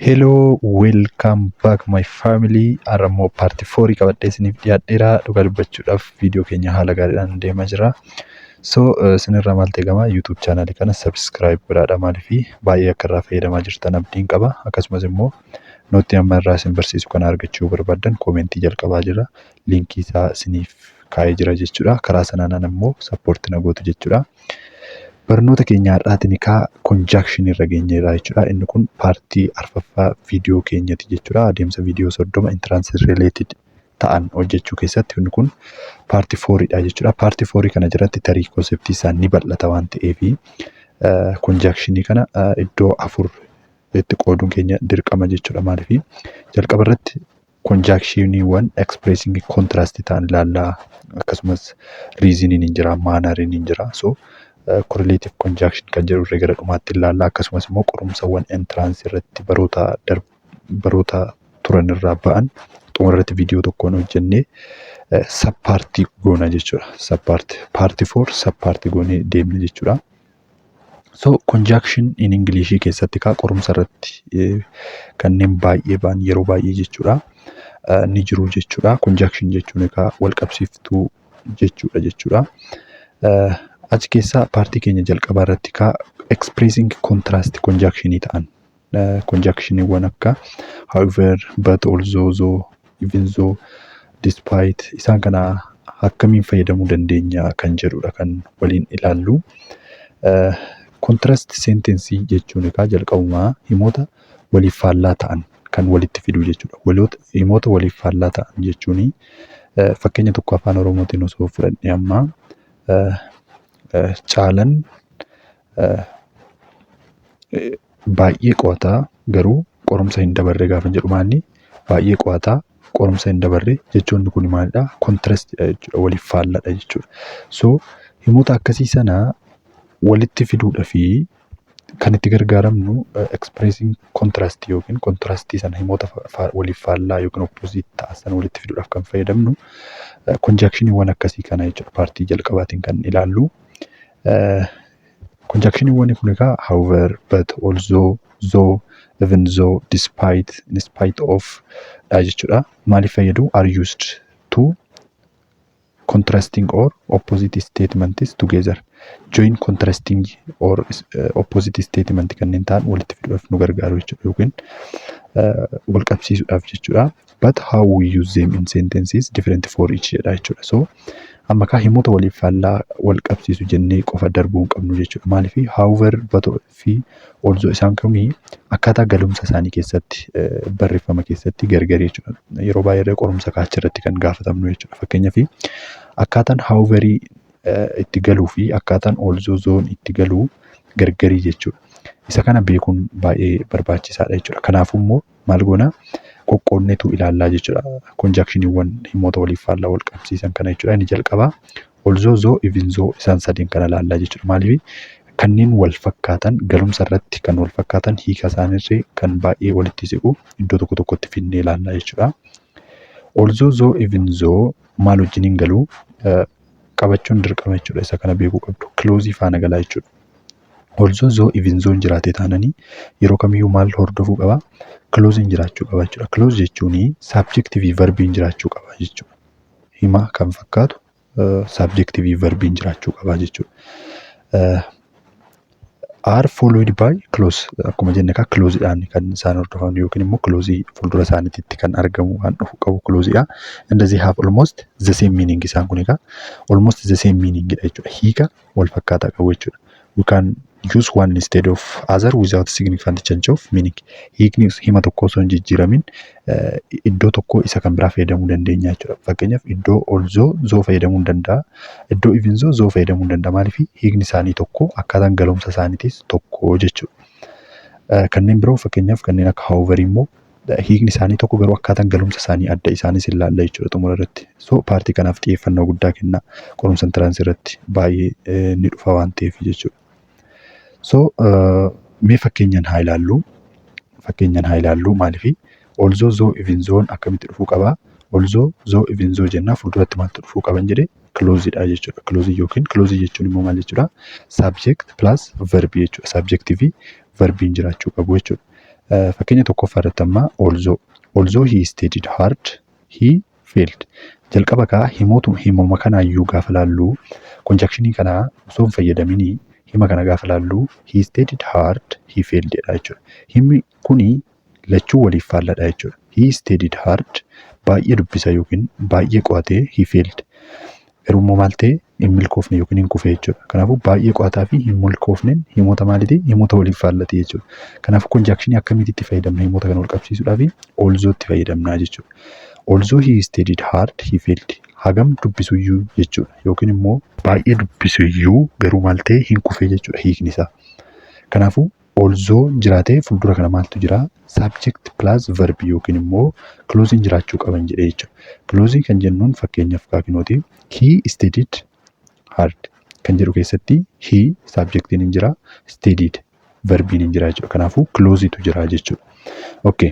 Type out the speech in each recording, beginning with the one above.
Hello, welcome back, my family. Har'a immoo part 4 qabadhee isiniif dhiyaadheera. Dhugaa dubbachuudhaaf viidiyoo keenya haala gaariidhaan deemaa jira. So isinirraa maaltu eegama? YouTube channelii kana subscribe godhaadha. Maaliif baay'ee akka irraa fayyadamaa jirtan abdiin qaba. Akkasumas immoo note amma irraa isin barsiisu kana argachuu barbaaddan comment jalqabaa jira. Linkii isaa isiniif kaa'ee jira jechuudha. Karaa sanaan immoo support na gootu jechuudha. Barnoota keenya har'aatiin egaa conjunction irra geenyeerra jechuudha. Inni kun part arfaffaa viidiyoo keenyati jechuudha. Adeemsa viidiyoo 30 entrance related ta'an hojjechuu keessatti inni kun part fouriidha jechuudha. Part four kana jalatti tarii conceptii isaa ni bal'ata waan ta'eef, conjunctionii kana iddoo afur itti qooduun keenya dirqama jechuudha. Maaliif jalqaba irratti conjunctioniiwwan expressing contrast ta'an ilaallaa, akkasumas reasoniin hin jira, manneriin hin jira. So correlative conjunction kan jedhu irra gara dhumaatti ilaalla. Akkasumas immoo qorumsawwan entrance irratti baroota turan irraa ba'an xumura irratti viidiyoo tokkoon hojjennee subpart goona jechuudha. Subpart, part four subpart goonee deemna jechuudha. So conjunction in Englishii keessatti kaa qorumsa irratti kanneen baay'ee ba'an yeroo baay'ee jechuudha. Ni jiru jechuudha. Conjunction jechuun egaa wal qabsiiftuu jechuudha. Achi keessaa part keenya jalqabaa irratti kaa expressing contrast conjunctionii ta'an, conjunctioniiwwan akka however, but, although, though, even though, despite, isaan kana akkamiin fayyadamuu dandeenya kan jedhudha kan waliin ilaallu. Contrast sentence jechuun egaa jalqabumaa himoota waliif faallaa ta'an kan walitti fidu jechuudha. Himoota waliif faallaa ta'an jechuun, fakkeenya tokko afaan Oromootiin osoo fudhadhee ammaa, Caalan baay'ee qo'ataa garuu qorumsa hin dabarre gaafa jedhu, maalni baay'ee qo'ataa qorumsa hin dabarre jechoonni kun maalidhaa? Contrastidha jechuudha. Waliif faalladha jechuudha. So himoota akkasii sana walitti fiduudhaa fi kan itti gargaaramnu expressing contrast yookiin contrastii sana, himoota waliif faallaa yookiin opposite ta'an sana walitti fiduudhaaf kan fayyadamnu conjunctioniiwwan akkasii kana jechuudha. Part jalqabaatiin kan ilaallu. Conjunctioniiwwan kun egaa however, but, although, though, even though, despite, in spite of dha jechuudha. Maaliif fayyadu? Are used to contrasting or opposite statements together. Join contrasting or opposite statement kanneen ta'an walitti fiduudhaaf nu gargaaru jechuudha yookiin wal qabsiisuudhaaf jechuudha. But how we use them in sentences different for each jedha jechuudha. So amma kaa himoota waliif faallaa wal qabsiisu jennee qofa darbuu hin qabnu jechuudha. Maaliif however, but fi although isaan kuni akkaataa galumsa isaanii keessatti, barreeffama keessatti gargari jechuudha. Yeroo baay'ee qorumsa kaacha irratti kan gaafatamnu jechuudha. Fakkeenyaaf akkaataan howeverii itti galuu fi akkaataan although, though itti galuu gargarii jechuudha. Isa kana beekuun baay'ee barbaachisaadha jechuudha. Kanaafuu immoo maal goona? Qoqqoonneetu ilaallaa jechuudha. Conjunctioniiwwan himoota waliif faallaa wal qabsiisan kana jechuudha. Inni jalqabaa although, though, even though isaan sadeen kana ilaallaa jechuudha. Maaliif kanneen wal fakkaatan, galumsa irratti kan wal fakkaatan, hiika isaaniirree kan baay'ee walitti siqu iddoo tokko tokkotti finnee ilaallaa jechuudha. Although, though, even though maal wajjiniin galuu qabachuun dirqama jechuudha. Isa kana beekuu qabdu. Clause faana galaa jechuudha. Although, though, even though jiraate taananii yeroo kamiyyuu maal hordofuu qaba? Clauseiin jiraachuu qaba jechuudha. Clause jechuun subject fi verbiin jiraachuu qaba jechuudha. Hima kan fakkaatu subject fi verbiin jiraachuu qaba jechuudha. Are followed by clause, akkuma jenne kaa clauseidhaan kan isaan hordofan yookiin immoo clause fuuldura isaaniitti kan argamu waan dhufu qabu clauseidha. And they have almost the same meaning. Isaan kun egaa almost the same meaning dha jechuudha. Hiika wal fakkaataa qabu jechuudha. We can use one instead of other without significant change of meaning. Hiikni hima tokko osoo hin jijjiiramin iddoo tokko isa kan biraa fayyadamuu dandeenya jechuudha. Fakkeenyaaf iddoo although though fayyadamuu hin danda'a. Iddoo even though though fayyadamuu hin danda'a. Maaliif hiikni isaanii tokko, akkaataan galumsa isaaniitis tokko jechuudha. Kanneen biroo, fakkeenyaaf kanneen akka however immoo, hiikni isaanii tokko garuu akkaataan galumsa isaanii adda, isaanis ilaalla jechuudha xumura irratti. So part kanaaf xiyyeeffannoo guddaa kenna, qorumsa entrance irratti baay'ee ni dhufa waan ta'eef jechuudha. So mee fakkeenyaan haa ilaallu. Fakkeenyaan haa ilaallu. Maaliifi although, though, even though akkamitti dhufuu qabaa? Although, though, even though jennaa fuulduratti maaltu dhufuu qaban jedhee? Clauseidha jechuudha. Clause yookiin clause jechuun immoo maal jechuudha? Subject plus verb jechuudha. Subjectii fi verbiin jiraachuu qabu jechuudha. Fakkeenya tokkoffaa irratti amma although. Although he studied hard, he failed. Jalqaba kaa himootuma himuma kanaayyuu gaafa laallu, conjunctionii kanaa osoo hin fayyadaminii hima kana gaafa laallu, he studied hard, he failed jedha jechuudha. Himni kuni lachuu waliif faalladha jechuudha. He studied hard, baay'ee dubbisa yookiin baay'ee qo'atee, he failed. Garuu immoo maal ta'e? Hin milkoofne yookiin hin kufe jechuudha. Kanaafuu baay'ee qo'ataa fi hin milkoofneen himoota maaliiti? Himoota waliif faallati jechuudha. Kanaafuu conjunctionii akkamitti itti fayyadamna himoota kana wal qabsiisuudhaaf? Although itti fayyadamna jechuudha. Although he studied hard, he failed. Hagam dubbisuyyuu jechuudha. Yookiin immoo baay'ee dubbisuyyuu garuu maal ta'e? Hin kufe jechuudha hiikni isaa. Kanaafuu although jiraatee fuuldura kana maaltu jira? Subject plus verb yookiin immoo clause jiraachuu qaban jedhee jechuudha. Clause kan jennuun fakkeenyaaf kaakinooti, he studied hard kan jedhu keessatti he subjectiin hin jira, studied verbiin hin jira jechuudha. Kanaafuu clausetu jira jechuudha. Okay.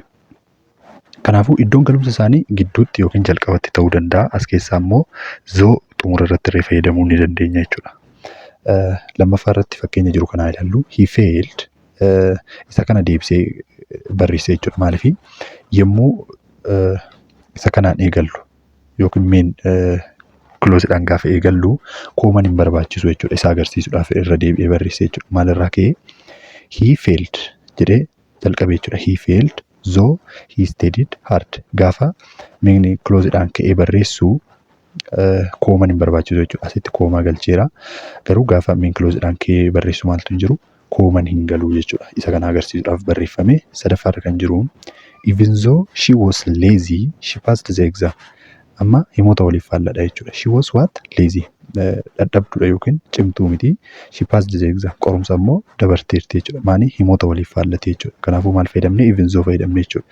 Kanaafuu iddoon galumsa isaanii gidduutti yookiin jalqabatti ta'uu danda'a. As keessaa immoo though xumura irratti illee fayyadamuu ni dandeenya jechuudha. Lammaffaa irratti fakkeenya jiru kanaa ilaallu. He failed, isa kana deebisee barreessee jechuudha. Maaliif? Yommuu isa kanaan eegallu yookiin main clauseidhaan gaafa eegallu commaan hin barbaachisu jechuudha. Isa agarsiisuudhaaf irra deebi'ee barreessee jechuudha. Maalirraa ka'ee? He failed jedhee jalqabe jechuudha. He failed though he studied hard. Gaafa main clauseidhaan ka'ee barreessu commaan hin barbaachisu jechuudha. Asitti comma galcheera. Garuu gaafa main clauseidhaan ka'ee barreessu maaltu hin jiru? Commaan hin galu jechuudha. Isa kana agarsiisuudhaaf barreeffame. Sadaffaarra kan jiru, even though she was lazy, she passed the exam. Amma himoota waliif faalladha jechuudha. She was what? Lazy. Dadhabduudha yookiin cimtuu miti. She passed the exam. Qorumsa immoo dabarteerti jechuudha. Maani? Himoota waliif faallate jechuudha. Kanaafuu maal fayyadamne? Even though fayyadamne jechuudha.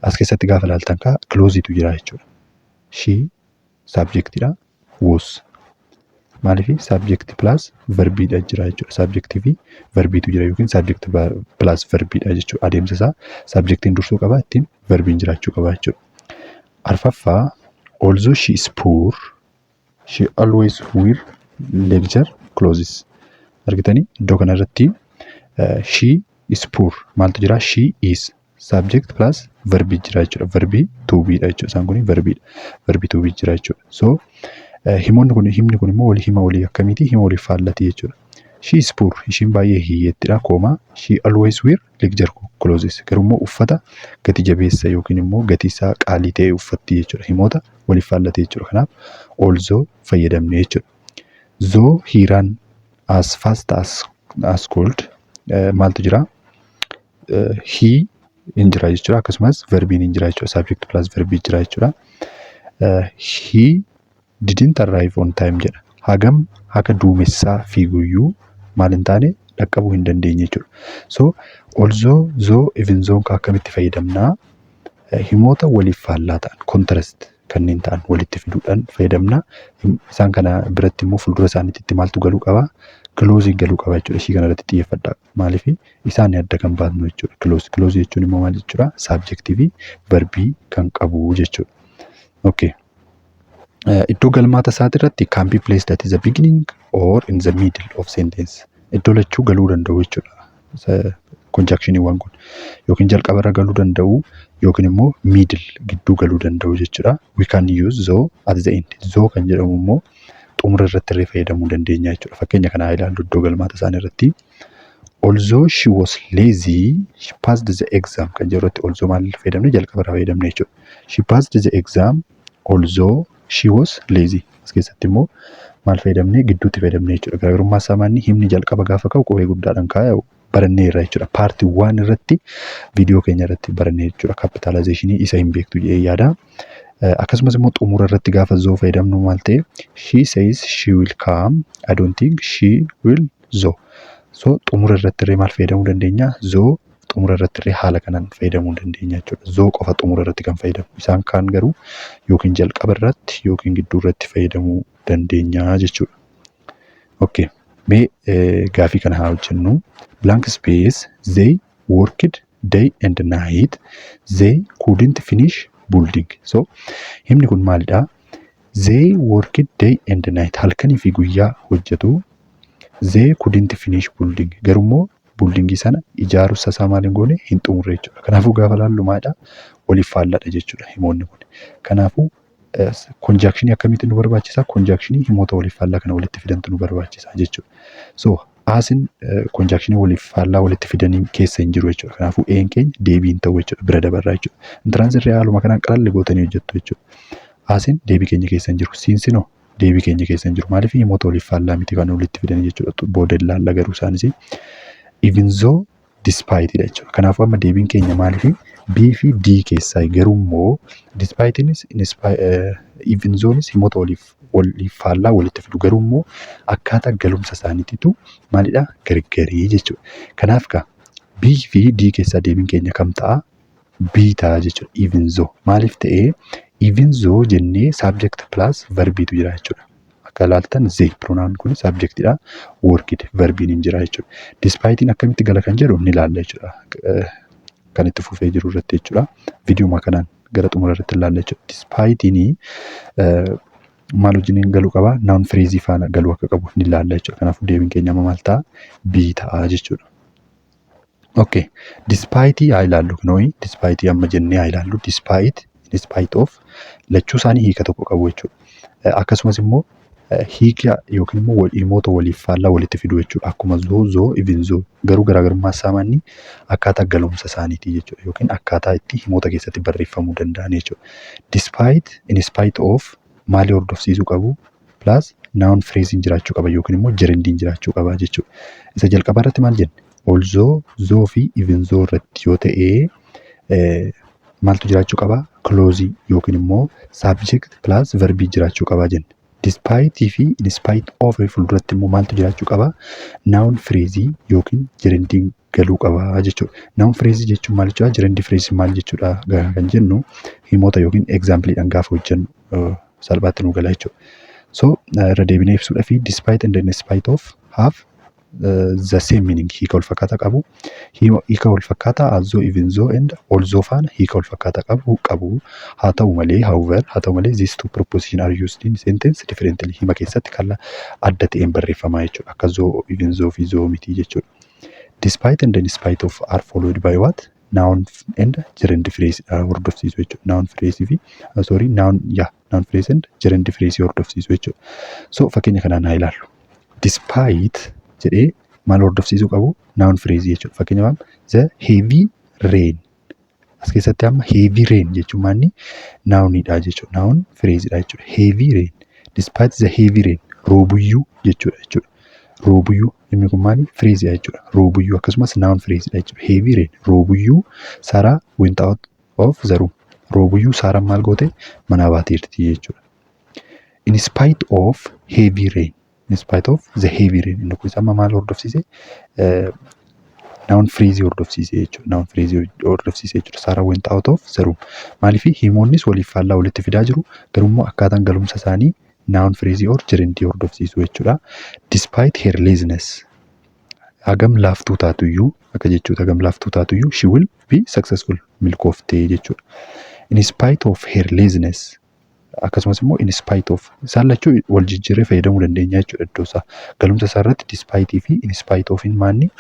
As keessatti gaafa ilaaltan kaa clauseitu jira jechuudha. She subjectidha. Was. Maaliif? Subject plus verbiidha jira jechuudha. Subjectii fi verbiitu jira yookiin subject plus verbiidha jechuudha. Adeemsa isaa subjectiin dursuu qaba, ittiin verbiin jiraachuu qaba jechuudha. Arfaffaa, although she is poor, she always wear luxury clothes. Argitanii, iddoo kanarratti she is poor, maaltu jira? She is subject plus verbii jira jechuudha. Verbii to be dha jechuudha. Isaan kun verbiidha. Verbii to be jira jechuudha. So himoonni kun, himni kun immoo walii hima walii akkamiiti? Hima waliif faallati jechuudha. She is poor, ishiin baay'ee hiyyeettidha, comma, she always wear luxury clothes, garuu immoo uffata gati jabeessa yookiin immoo gatii isaa qaalii ta'e uffatti jechuudha. Himoota waliif faallate jechuudha. Kanaaf although fayyadamne jechuudha. Though he ran as fast as could, maaltu jira? He hin jira jechuudha. Akkasumas verbiin hin jira jechuudha. Subject plus verbii jira jechuudha. He didn't arrive on time jedha. Hagam akka duumessaa fiiguyyuu maal hin taane? Dhaqqabuu hin dandeenye jechuudha. So although, though, even though akkamitti fayyadamnaa? Himoota waliif faallaa ta'an, contrast kanneen ta'an walitti fiduudhaan fayyadamna. Isaan kana biratti immoo fuuldura isaaniitti maaltu galuu qaba? Clauseiin galuu qaba jechuudha. Ishii kana irratti xiyyeeffadhaa. Maaliif? Isaan adda kan baasnu jechuudha. Clause. Clause jechuun immoo maal jechuudha? Subjectii fi verbii kan qabu jechuudha. Okay. Iddoo galmaata isaati irratti can be placed at the beginning or in the middle of sentence. Iddoo lachuu galuu danda'u jechuudha. Conjunctioniiwwan kun yookiin jalqaba irra galuu danda'u yookiin immoo middle, gidduu galuu danda'u jechuudha. We can use though at the end. Though kan jedhamu immoo xumura irratti illee fayyadamuu dandeenya jechuudha. Fakkeenya kanaa ilaallu iddoo galmaata isaanii irratti. Although she was lazy, she passed the exam kan jedhu irratti although maal fayyadamne? Jalqaba irraa fayyadamne jechuudha. She passed the exam although she was lazy. As keessatti immoo maal fayyadamne? Gidduutti fayyadamne jechuudha. Garaagarummaa isaa maanni? Himni jalqaba gaafa ka'u qubee guddaadhaan kaa'u barannee irra jechuudha. Part one irratti viidiyoo keenya irratti barannee jechuudha. Capitalizationii isa hin beektu jedhee yaada. Akkasumas immoo xumura irratti gaafa though fayyadamnu maal ta'e? She says she will come. I don't think she will though. So xumura irratti illee maal fayyadamuu dandeenya? Though xumura irratti illee haala kanaan fayyadamuu dandeenya jechuudha. Though qofa xumura irratti kan fayyadamu. Isaan kaan garuu yookiin jalqaba irratti yookiin gidduu irratti fayyadamuu dandeenya jechuudha. Okay. Mee gaafii kana haa hojjennu. Blank space, they worked day and night, they couldn't finish building. So himni kun maalidha? They worked day and night, halkanii fi guyyaa hojjetu. They couldn't finish building, garuu immoo Buildingii sana ijaarsa isaa maal hin goone, hin xumurre jechuudha. Kanaafuu gaafa laallu maalidha? Waliif faalladha jechuudha himoonni kun. Kanaafuu conjunctionii akkamiitu nu barbaachisa? Conjunctionii himoota waliif faallaa kana walitti fidantu nu barbaachisa jechuudha. So asin conjunctionii waliif faallaa walitti fidanii keessa hin jiru jechuudha. Kanaafuu A'n keenya deebii hin ta'u jechuudha. Bira dabarraa jechuudha. Entrance irree haaluma kanaan qalalli gootanii hojjettu jechuudha. Asin deebii keenya keessa hin jiru. C'nsinoo deebii keenya keessa hin jiru. Maaliif? Himoota waliif faallaa miti kan walitti fidanii jechuudha. Booda ilaalla garuu isaanis even though, despite dha jechuudha. Kanaafuu amma deebiin keenya maaliif? B fi D keessaa. Garuu immoo despite'inis even though'nis himoota waliif faallaa walitti fidu, garuu immoo akkaataa galumsa isaaniititu maalidha, gargarii jechuudha. Kanaaf kaa B fi D keessaa deebiin keenya kam ta'a? B ta'a jechuudha. Even though maaliif ta'ee? Even though jennee subject plus verbiitu jira jechuudha. Akka ilaaltan the pronoun kun subjectidha. Worked verbiin hin jira jechuudha. Despite'n akkamitti gala kan jedhu ni ilaalla jechuudha. Kan itti fufee jiru irratti jechuudha. Viidiyoo kanaan gara xumura irratti ilaalla jechuudha. Despite'n maal wajjin galuu qaba? Noun phrase faana galuu akka qabu ni ilaalla jechuudha. Kanaafuu deebiin keenya amma maal ta'a? B ta'a jechuudha. Okay. Despite haa ilaallu kunooyi. Despite amma jennee haa ilaallu. Despite, in spite of lachuu isaanii hiika tokko qabu jechuudha. Akkasumas immoo hiika yookiin immoo himoota waliif faallaa walitti fidu jechuudha. Akkuma though, even though, garuu garaagarummaa isaa manni akkaataa galumsa isaaniiti jechuudha. Yookiin akkaataa itti himoota keessatti barreeffamuu danda'an jechuudha. Despite, in spite of maalii hordofsiisuu qabu? Plus noun phrase jiraachuu qaba yookiin immoo gerundiin jiraachuu qaba jechuudha. Isa jalqabaa irratti maal jenne? Although, though fi even though irratti yoo ta'e maaltu jiraachuu qaba? Clause yookiin immoo subject plus verbii jiraachuu qaba jenne. Despite fi in spite of fuulduratti immoo maaltu jiraachuu qaba? Noun phrase yookiin gerundiin galuu qaba jechuudha. Noun phrase jechuun maal jechuudha? Gerund phrase maal jechuudha kan jennu himoota yookiin exampleedhaan gaafa hojjennu salphaatti nu gala jechuudha. So irra deebinee ibsuudhaa fi despite and in spite of have the same meaning, hiika wal fakkaataa qabu. Hiika wal fakkaataa although, even though and although faana hiika wal fakkaataa qabu. Haa ta'u malee, however, haa ta'u malee, these two preposition are used in sentence differently, hima keessatti kala adda ta'een barreeffamaa jechuudha. Akka though, even though fi though miti jechuudha. Despite and in spite of are followed by what? Noun and gerund phrase hordofsiisu jechuudha. Noun phrase fi, sorry, noun, yeah, noun phrase and gerund phrase hordofsiisu jechuudha. So fakkeenya kanaan haa ilaallu. Despite jedhee maal hordofsiisuu qabu? Noun phrase jechuudha. Fakkeenyaaf, the heavy rain. As keessatti amma heavy rain jechuun maanni? Nounidha jechuudha. Noun phraseidha jechuudha. Heavy rain. Despite the heavy rain, roobuyyuu jechuudha. Roobuyyuu inni kun maali? Phraseidha jechuudha. Roobuyyuu akkasumas noun phraseidha jechuudha. Heavy rain, roobuyyuu, Sarah went out of the room. Roobuyyuu Saaraan maal goote? Manaa baateerti jechuudha. In spite of heavy rain. In spite of the heavy rain. Inni kunis amma maal hordofsiise? Noun phrase hordofsiise jechuudha. Noun phrase hordofsiise jechuudha. Sarah went out of the room. Maaliif? Himoonnis waliif faallaa walitti fidaa jiru. Garuu immoo akkaataan galumsa isaanii noun phrase or gerundii hordofsiisu jechuudha. Despite her laziness. Hagam laaftuu taatuyyuu akka jechuudha. Hagam laaftuu taatuyyuu, she will be successful, milkooftee jechuudha. In spite of her laziness, akkasumas immoo in spite of, isaan lachuu wal jijjiirree fayyadamuu dandeenya jechuudha iddoo isaa. Galumsa isaa irratti despite fi in spite of maanni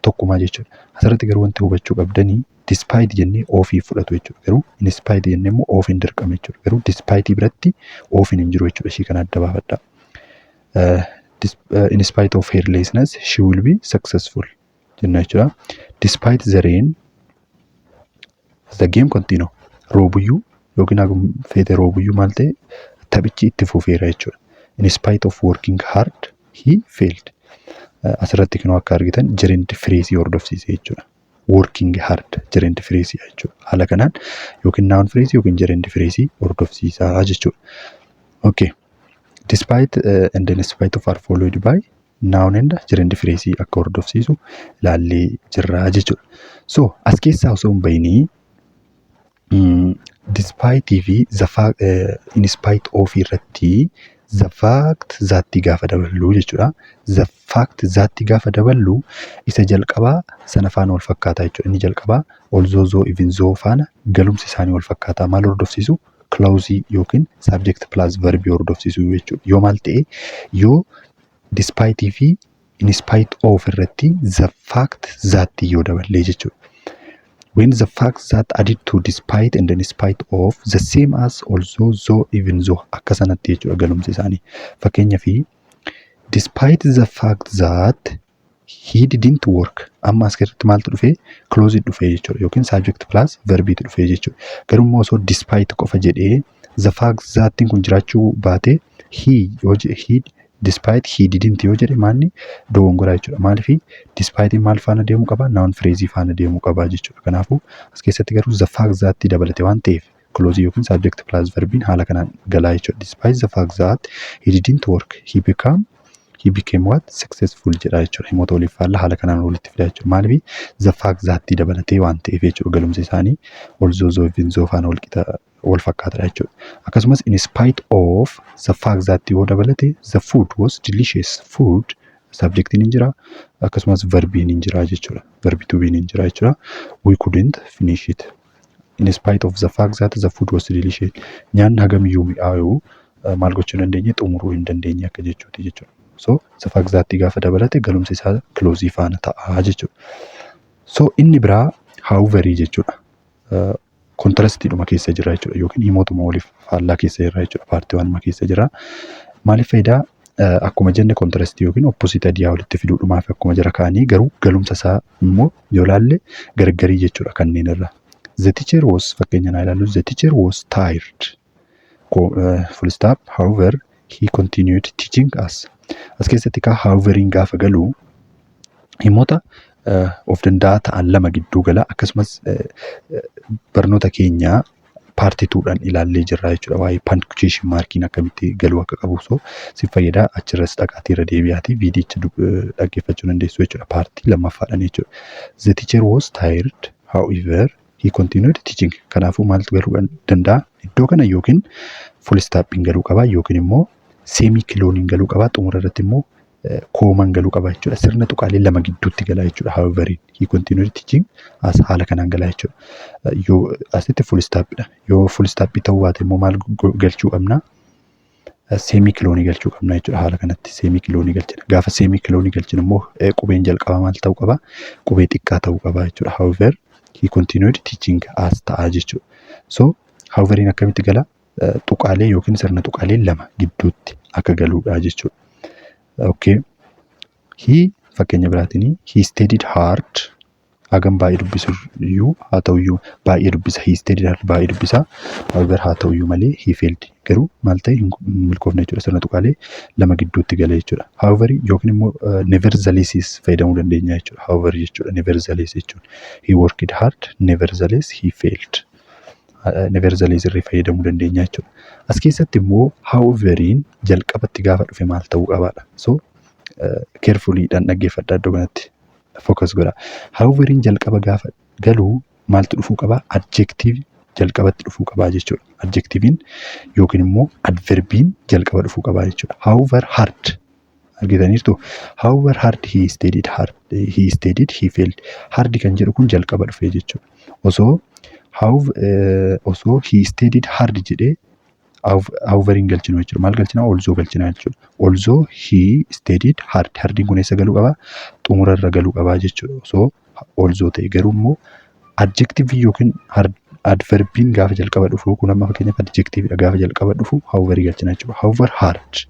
tokkumaa jechuudha. Asirratti garuu wanti hubachuu qabdanii despite jennee ofii fudhatu jechuudha. Garuu in spite jennee immoo ofiin dirqama jechuudha. Garuu despite biratti ofiin hin jiru jechuudha. Ishii kana adda baafadhaa. In spite of her laziness, she will be successful jenna jechuudha. Despite the rain, the game continue. Roobuyyuu yookiin hagum feete roobuyyuu maal ta'e? Taphichi itti fufeera jechuudha. In spite of working hard, he failed. Asirratti kunoo akka argitan gerund phrase hordofsiise jechuudha. Working hard gerund phrase jechuudha. Haala kanaan yookiin noun phrase yookiin gerund phrase hordofsiisaa jechuudha. Okay. Despite and in spite of are followed by noun and gerund phrase akka hordofsiisu ilaallee jirra jechuudha. So as keessaa osoo hin bahinii despite fi the fact, in spite of irratti the fact that gaafa daballu jechuudha. The fact that gaafa daballu isa jalqabaa sana faana wal fakkaataa jechuudha. Inni jalqabaa although, though, even though faana galumsi isaanii wal fakkaataa. Maal hordofsiisu? Clause yookiin subject plus verb hordofsiisu jechuudha. Yoo maal ta'e? Yoo despite fi In spite of irratti the fact that yoo daballee jechuudha. When the fact that added to despite and in spite of, the same as although, though, even though, akka sanatti jechuudha galumsi isaanii. Fakkeenyaaf, despite the fact that he didn't work, amma as keessatti maaltu dhufee? Clause dhufee jechuudha yookiin subject plus verbiitu dhufee jechuudha. Garuu immoo osoo despite qofa jedhee the fact that kun jiraachuu baate, he yoo jedhe, he despite he didn't yoo jedhe, maanni dogongoraa jechuudha. Maaliif? Despite maal faana deemuu qaba? Noun phrase faana deemuu qaba jechuudha. Kanaafuu as keessatti garuu the fact that dabalate waan ta'eef clause yookiin subject plus verbiin haala kanaan galaa jechuudha. Despite the fact that he didn't work, he became what? Successful jedha jechuudha. Himoota waliif faallaa haala kanaan walitti fida jechuudha. Maaliif? The fact that dabalatee waan ta'eef jechuudha. Galumsi isaanii although, though, even though faana wal qixa, wal fakkaatadha jechuudha. Akkasumas in spite of the fact that yoo dabalate, the food was delicious. Food subjectiin hin jira, akkasumas verbiin hin jira jechuudha. Verb to be'n hin jira jechuudha. We couldn't finish it. In spite of the fact that the food was delicious. Nyaanni hagamiyyuu mi'aayu maal gochuu hin dandeenye? Xumuruu hin dandeenye akka jechuuti jechuudha. So the fact that gaafa dabalate galumsi isaa clause faana ta'a jechuudha. So inni biraa however jechuudha. Contrastiidhuma keessa jira jechuudha yookiin himootuma waliif faallaa keessa jira jechuudha. Part oneuma keessa jira. Maaliif faayidaa? Akkuma jenne contrastii yookiin opposite idea walitti fiduudhumaaf akkuma jira kaanii, garuu galumsa isaa immoo yoo laalle gargarii jechuudha kanneen irra. The teacher was, fakkeenya naa ilaallu, the teacher was tired. Full stop. However, he continued teaching us. As keessatti kaa howeveriin gaafa galu himoota of danda'aa ta'an lama gidduu gala. Akkasumas barnoota keenya part twodhaan ilaallee jirra jechuudha. Waa'ee punctuation markiin akkamitti galuu akka qabu, so si fayyada, achirras dhaqaatii irra deebi'aatii viidiyicha dhaggeeffachuu dandeessu jechuudha. Part lammaffaadhaan jechuudha. The teacher was tired, however, he continued teaching. Kanaafuu maaltu galuu danda'a? Iddoo kana yookiin full stoppiin galuu qaba yookiin immoo semicoloniin galuu qaba. Xumura irratti immoo commaan galuu qaba jechuudha. Sirna tuqaalee lama gidduutti gala jechuudha. However, he continued teaching as haala kanaan gala jechuudha. Yoo asitti full stopidha. Yoo full stop ta'uu baate immoo maal galchuu qabna? Semicolonii galchuu qabna jechuudha. Haala kanatti semicolonii galchina. Gaafa semicolonii galchinu immoo qubeen jalqabaa maal ta'uu qaba? Qubee xiqqaa ta'uu qaba jechuudha. However, he continued teaching as ta'a jechuudha. So howeveriin akkamitti gala? Tuqaalee yookiin sirna tuqaalee lama gidduutti akka galuudha jechuudha. Okay. He, fakkeenya biraatiin, he studied hard, hagam baay'ee dubbisu iyyuu haa ta'uyyuu, baay'ee dubbisa, he studied hard, baay'ee dubbisa, however, haa ta'uyyuu malee, he failed, garuu maal ta'e? Hin milkoofne jechuudha. Sirna tuqaalee lama gidduutti gala jechuudha. However yookiin immoo nevertheless fayyadamuu dandeenya jechuudha. However jechuudha, nevertheless jechuudha. He worked hard, nevertheless he failed. Nevertheless irree fayyadamuu dandeenya jechuudha. As keessatti immoo howeveriin jalqabatti gaafa dhufe maal ta'uu qabaadha. So carefully-dhaan dhaggeeffadhaa, iddoo kanatti focus godha. Howeveriin jalqaba gaafa galuu maaltu dhufuu qaba? Adjective jalqabatti dhufuu qabaa jechuudha. Adjectiviin yookiin immoo adverbiin jalqaba dhufuu qabaa jechuudha. However hard, argitaniirtu, however hard he studied hard, he studied, he failed. Hard kan jedhu kun jalqaba dhufee jechuudha. Osoo how osoo he studied hard jedhee howeveriin galchinu jechuudha. Maal galchina? Although galchina jechuudha. Although he studied hard. Hardiin kun eessa galuu qabaa? Xumurarra galuu qabaa jechuudha. Osoo although ta'e garuu immoo adjective yookiin adverbiin gaafa jalqaba dhufu, kun amma fakkeenyaaf adjectiveidha, gaafa jalqaba dhufu howeverii galchina jechuudha. However hard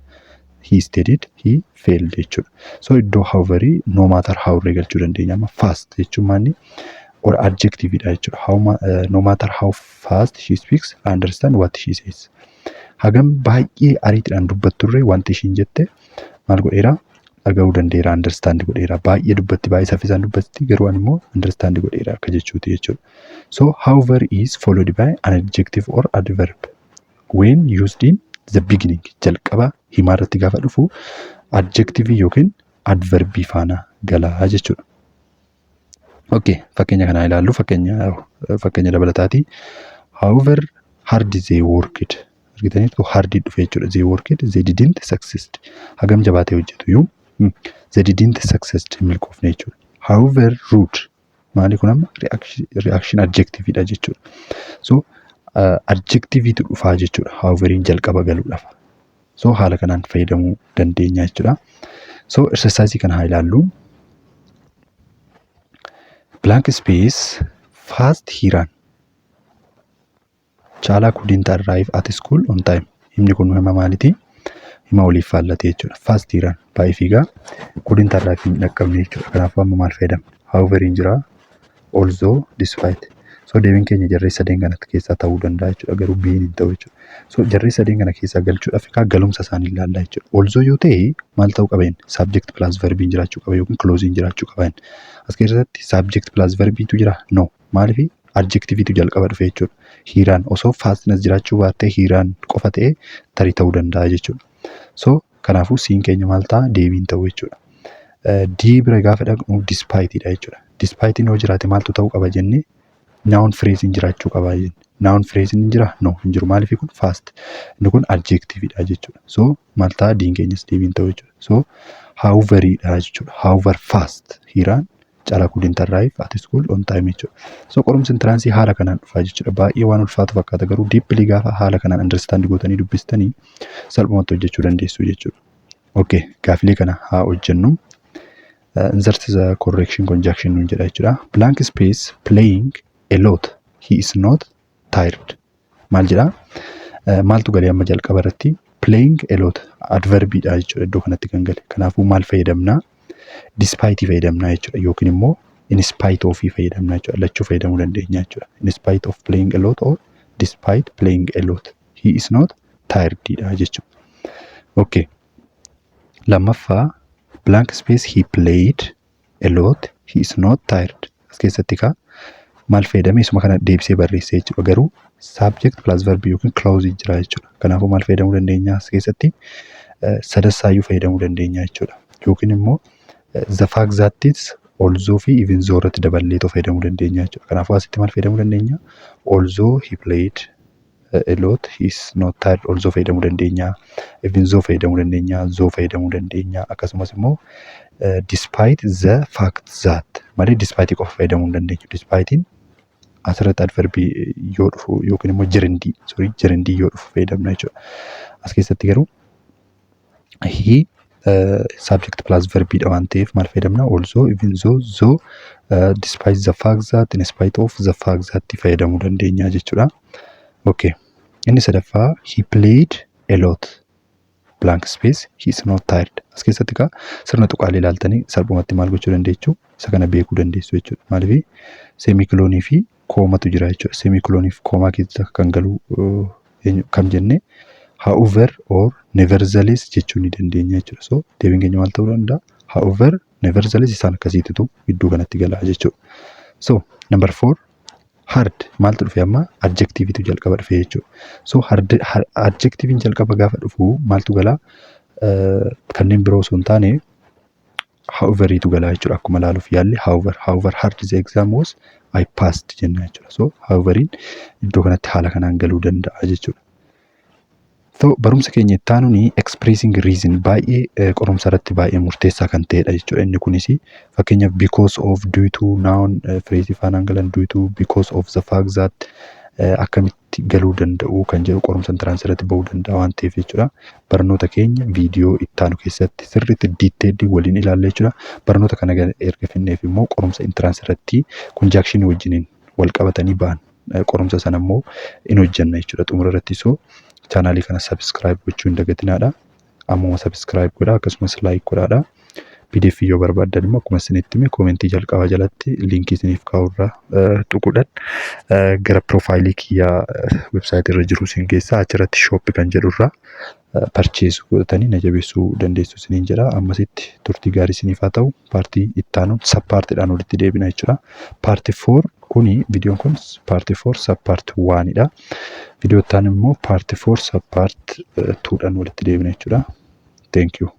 he studied, he failed jechuudha. So iddoo howeverii no matter how irree galchuu dandeenya. Amma fast jechuun maanni? Or adjectiveidha jechuudha. No matter how fast she speaks, I understand what she says. Hagam baay'ee ariitiidhaan dubbatturree wanti ishiin jette maal godheera? Dhaga'uu danda'eera, understand godheera. Baay'ee dubbatti, baay'ee saffisaan dubbatti, garuu ani immoo understand godheera akka jechuuti jechuudha. So however is followed by an adjective or adverb when used in the beginning. Jalqaba himaa irratti gaafa dhufu adjective yookiin adverbii faana galaa jechuudha. Okay, fakkeenya kanaa ilaallu, fakkeenya dabalataati. However hard they worked. Argitaniitu, hard dhufe jechuudha. They worked, they didn't succeed. Hagam jabaatee hojjetu iyyuu they didn't succeed, hin milkoofne jechuudha. However rude, maali kun amma? Reaction adjectiveidha jechuudha. So adjectiveetu dhufaa jechuudha. Howeveriin jalqaba galuudhaaf. So haala kanaan fayyadamuu dandeenya jechuudha. So exercise kana haa ilaallu. Blank space fast he ran. Caalaa couldn't arrive at school on time. Himni kun hima maaliiti? Hima waliif faallate jechuudha. Fast he ran, baay'ee fiigaa, couldn't arrive, hin dhaqqabne jechuudha. Kanaafuu amma maal fayyadamna? However hin jira. Although, despite. So deebiin keenya jarree sadeen kana keessaa ta'uu danda'a jechuudha. Garuu B'n hin ta'u jechuudha. So jarree sadeen kana keessaa galchuudhaaf egaa galumsa isaanii ilaallaa jechuudha. Although yoo ta'e maal ta'uu qaba inni? Subject plus verbiin jiraachuu qaba yookiin clausein jiraachuu qaba inni. As keessatti subject plus verbiitu jira? No. Maaliif? Adjectiviitu jalqaba dhufe jechuudha. He ran osoo fastness jiraachuu baattee he ran qofa ta'ee tarii ta'uu danda'a jechuudha. So kanaafuu C'n keenya maal ta'a? Deebiin ta'u jechuudha. D bira gaafa dhaqnu despiteidha jechuudha. Despitein yoo jiraate maaltu ta'uu qaba jennee? Noun phrasein jiraachuu qaba jenne. Noun phrasein hin jira? No, hin jiru. Maaliif? Kun fast? Inni kun adjectiveidha jechuudha. So maal ta'a? D'n keenyas deebiin ta'u jechuudha. So howeveridha jechuudha. However fast he ran, Caalaa couldn't arrive at school on time jechuudha. So qorumsi entrance haala kanaan dhufaa jechuudha. Baay'ee waan ulfaatu fakkaata, garuu deeply gaafa haala kanaan understand gootanii dubbistanii salphumatti hojjechuu dandeessu jechuudha. Okay, gaafilee kana haa hojjennu. Insert the correction conjunction nuun jedha jechuudha. Blank space playing a lot. He is not tired. Maal jedhaa? Maaltu galee amma jalqaba irratti? Playing a lot adverbiidha jechuudha iddoo kanatti kan gale. Kanaafuu maal fayyadamnaa? Despite fayyadamnaa jechuudha yookiin immoo in spite of fayyadamnaa jechuudha. Lachuu fayyadamuu dandeenya jechuudha. In spite of playing a lot or despite playing a lot. He is not tired dha jechuudha. Okay. Lammaffaa, blank space he played a lot. He is not tired. As keessatti kaa maal fayyadame? Isuma kana deebisee barreessee jechuudha. Garuu subject plus verb yookiin clause jira jechuudha. Kanaafuu maal fayyadamuu dandeenya as keessatti? Sadassaayyuu fayyadamuu dandeenya jechuudha. Yookiin immoo the fact that is although fi even though irratti daballeetoo fayyadamuu dandeenya jechuudha. Kanaafuu asitti maal fayyadamuu dandeenya? Although he played a lot, he is not tired. Although fayyadamuu dandeenya. Even though fayyadamuu dandeenya. Though fayyadamuu dandeenya. Akkasumas immoo despite the fact that malee despite qofa fayyadamuu hin dandeenyu. Despitein asirratti adverbii yoo dhufu yookiin immoo gerundii, sorry, gerundii yoo dhufu fayyadamna jechuudha. As keessatti garuu he subject plus verbiidha waan ta'eef maal fayyadamna? Although, even though, though, despite the fact that, in spite of the fact that fayyadamuu dandeenya jechuudha. Okay. Inni sadaffaa, he played a lot blank space, he is not tired. As keessatti kaa sirna tuqaalee ilaaltanii salphumatti maal gochuu dandeessu? Isa kana beekuu dandeessu jechuudha. Maaliif? Semicolonii fi commatu jira jechuudha. Semicolonii fi comma keessa kan galu kam jenne? However or nevertheless jechuu ni dandeenya jechuudha. So deebiin keenya maal ta'uu danda'a? However, nevertheless, isaan akkasiititu iddoo kanatti gala jechuudha. So number four, hard maaltu dhufe amma? Adjectivitu jalqaba dhufe jechuudha. So hard adjectiviin jalqaba gaafa dhufu maaltu galaa? Kanneen biroo osoo hin taane howeveriitu galaa jechuudha. Akkuma ilaaluuf yaalle however hard the exam was, I passed jenna jechuudha. So howeveriin iddoo kanatti haala kanaan galuu danda'a jechuudha. So barumsa keenya itti aanuun expressing reason baay'ee qorumsa irratti baay'ee murteessaa kan ta'edha jechuudha. Inni kunis fakkeenyaaf because of, due to, noun phrase faanaan galan, due to, because of, the fact that akkamitti galuu danda'u kan jedhu qorumsa entrance irratti bahuu danda'a waan ta'eef jechuudha. Barnoota keenya viidiyoo itti aanu keessatti sirriitti detailii waliin ilaalla jechuudha. Barnoota kana erga finneef immoo qorumsa entrance irratti conjunctionii wajjiniin wal qabatanii ba'an qorumsa sana immoo in hojjenna jechuudha xumura irratti. So channelii kana subscribe gochuu hin dagatinaadha. Ammuma subscribe godhaa, akkasumas like godhaadha. PDF yoo barbaaddan immoo akkuma isinitti hime commentii jalqabaa jalatti linkii isiniif kaa'urraa tuquudhaan gara profileii kiyyaa websiteii irra jiru isin keessaa achirratti shop kan jedhurraa purchase godhatanii na jabeessuu dandeessu isiniin jedha. Ammasitti turtii gaarii isiniif haa ta'u. Partii itti aanuun sub partiidhaan walitti deebina jechuudha. Part four kuni, viidiyoon kun part four sub part oneidha. Viidiyoo itti aanu immoo part four sub part twodhaan walitti deebina jechuudha. Thank you.